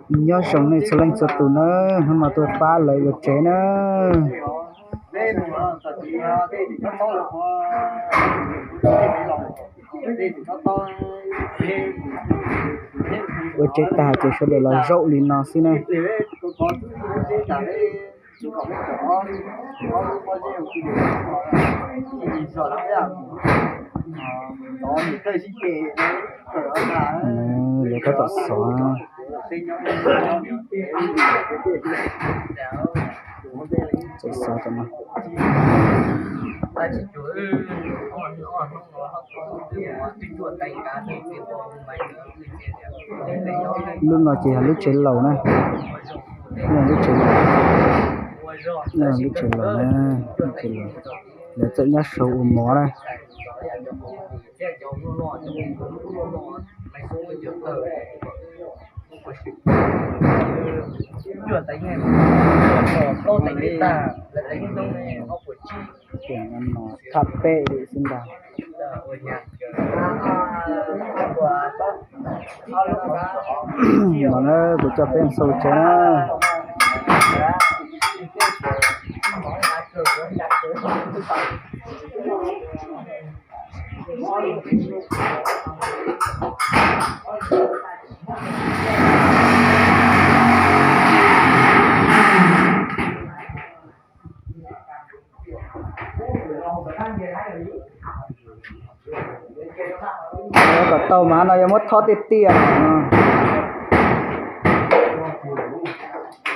Nyob zoo nej txhua leej txhua tus na, hnub no tuaj pab lawv ua tsev na. Ua tsev tag ces sawv daws los zaum li no xwb na. Lawv tab tom xov. Txawm xov tam no. Lub no ces yog lub tsev laus na. Lub tsev laus, lub tsev laus na, lub tsev laus. Lawv txawm nyob saud ua mov na. Tham pem li xwb ntag. No na, kuv coj peb xauj tsev na. Kom tau mas no yog muab thob tiaj tiaj.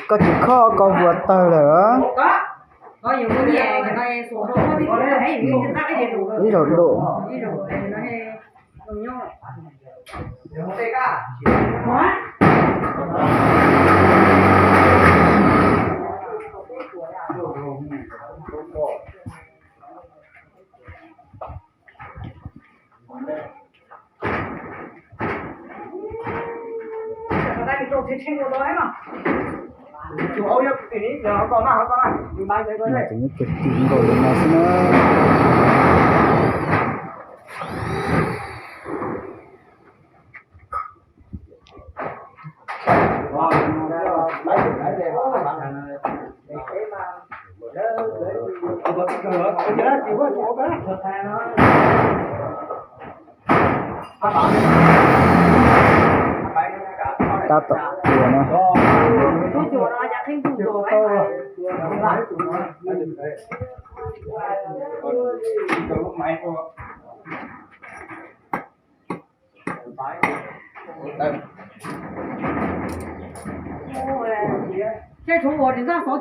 Koj tsis khob koj vuas tawg lawm. Ib zaug dum. Ces nyob kiag tim nkaus li no xwb na. Tab tom ua na. Qhov rooj, qhov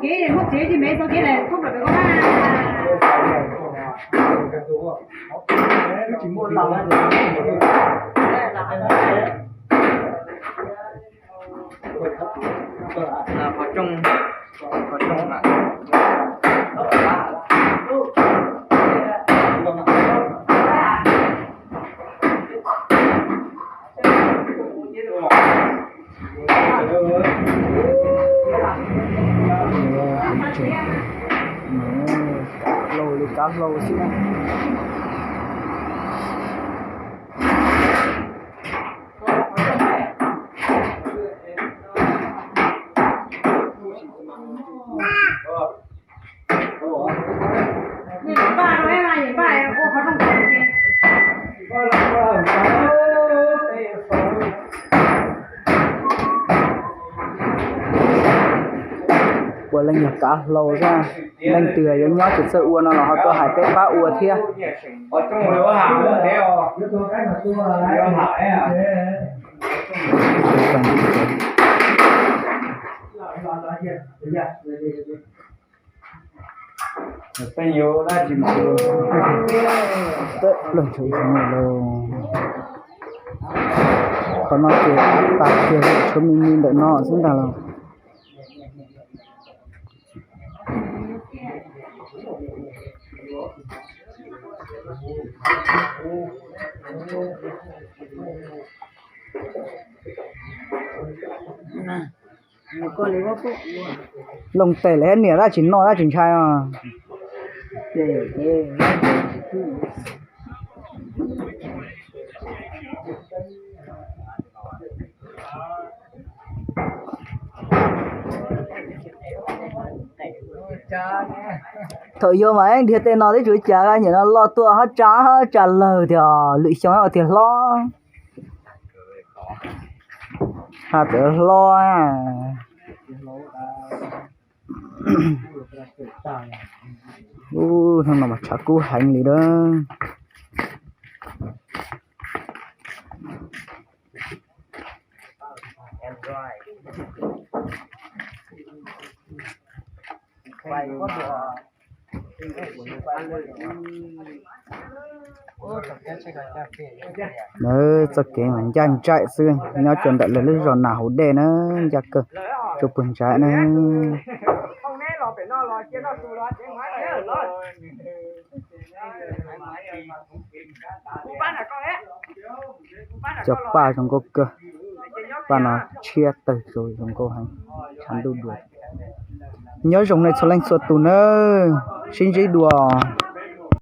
rooj na. Kav hlau li kav hlau xwb na. Ua leej yog kav hlau xwb, leej twg yuav nyob ces txawj ua no los ho tuaj hais peb pab ua thiab. Qhov no ces tas kiag tshuav me me ntawm no xwb ntag los. Looj tes lawv niam dab tsis noj dab tsis ntshai os. Thaum yog mas dhia tej no twb tsis ua cas, nyiam no loj tuaj hab tsa hab tsa lawg tiag, lwm xyoo ua tiag hlob. Hab txawm hlob. Ub, hnub no mas tshav kub heev li lawm. Nawb, txoj kev mas ncaj nraim xwb, nyob rau ntawm lawv lub zos Nas Haus Dej na, ncaj kawg, tsuas puag ntsav na. Cov paj zoo nkauj kawg, paj no tshiab tawg zoo nkauj heev, tshav ntuj dua. Nyob zoo nej txhua leej txhua tus nawb, sib ntsib dua.